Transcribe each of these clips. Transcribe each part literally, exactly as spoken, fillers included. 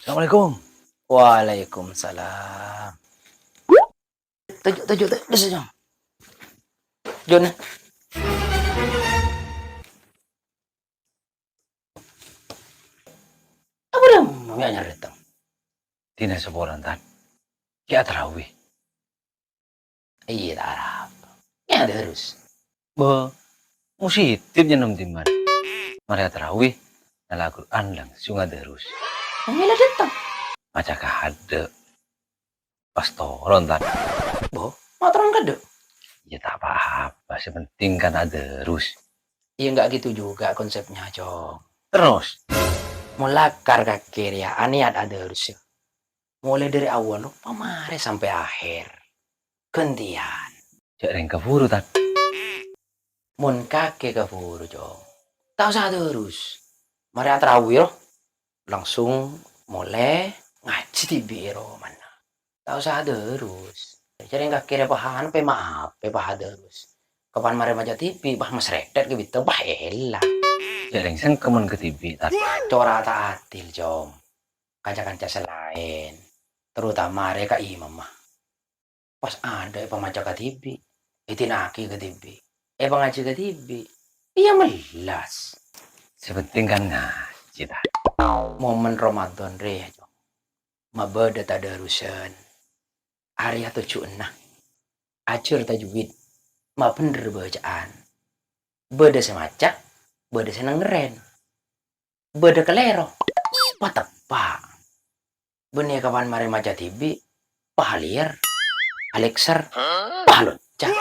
Assalamualaikum. Waalaikumsalam. Toju', toju', toju', dessa, Jong. Jon. Apa dhâ' mè' anyar dâteng? Dinah saporana, Tan. Kè' atarawi. Iyâ, ta' arapa. Nyè adarus. Bâh, mositip nyènom dimman. Marè atarawi, nala' Qur'an langsung adarus. Mangkèla dâteng? Maca kaadâ'. Pas toron, Tan. Bâh, ma' toron kaadâ'? Iyâ, ta' pa-apa. Sè penting kan adarus. Iyâ, enggak gitu juga konsepnya, Cong. Terros? Mon lakar kakè rèya aniat adarus, yâ. Molaè dâri awwal, pamarè sampè' akhèr. Ghântèyan. Jhâ' rèng kabhuru, Tan. Mon kakè kabhuru, Cong, ta' osa adarus. Marè atarawi, ro. Langsung molè ngajhi dhibi' è romana. Ta' osa adarus. Jhâ' rèng kakè rèya pahan, pè ma' apè pas adarus. Kapan marè maca dhibi', pas masrètèt ka bidhâ, pas èla. Jhâ' rèng sengkeman ka dhibi', Tan. Cora' ta' adil, Cong. Kanca-kanca sè laèn, terutama arè ka imamma. Pas adâ' èpamaca ka dhibi', èdina'aghi ka dhibi', èpangajhi ka dhibi', iyâ mellas. Sè penting kan ngajhi, Tan. Momen Ramadan rèya, Cong, ma' bâdâ tadarusan. Arèya tojjhuwânna ajhâr tajwid, ma' bhendher bâca'an. Bâdâ sè maca, bâdâ sè nengngèrrèn. Bâdâ kalèro, pateppa'. Bânnè kapan marè maca dhibi', pahalèyèr, alèkser, pahalonca'.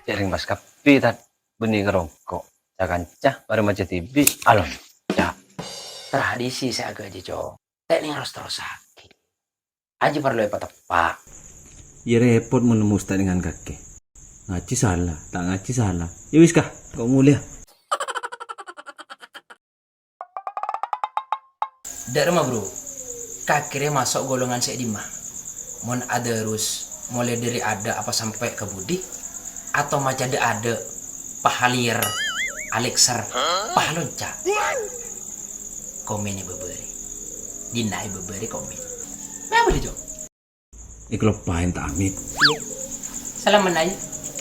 Jhâ' rèng pas kabbhi, Tan. Bânnè karongko'. Ca-kanca marè maca dhibi', alonca'. Tradisi sè aghâjâ, Cong. Ta' nèng ros-terrosaghi. Ajjhâ parlo èpateppa'. Iyâ, rèpot mon mosta'è ngan kakè. Ngajhi sala, ta' ngajhi sala. Yâ wis, Kah, ko' molèya. Dâ' remma, Bro? Kakè rèya maso' golongan sè è dimma? Mon adarus, molaè dâri adâ' apa sampè' ka budi? Ato maca dâ'-adâ', pahalèyèr, alèkser, pahalonca'? Komènè bâbâri. Dina'è bâbâri komèn. Mè' apa, Jong? Èkaloppaè ta' amit. Iyâ. Salamen aja.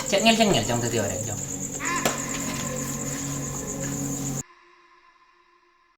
Jhâ' ngèl-cengngèl, Jong, dâddi orèng, Jong.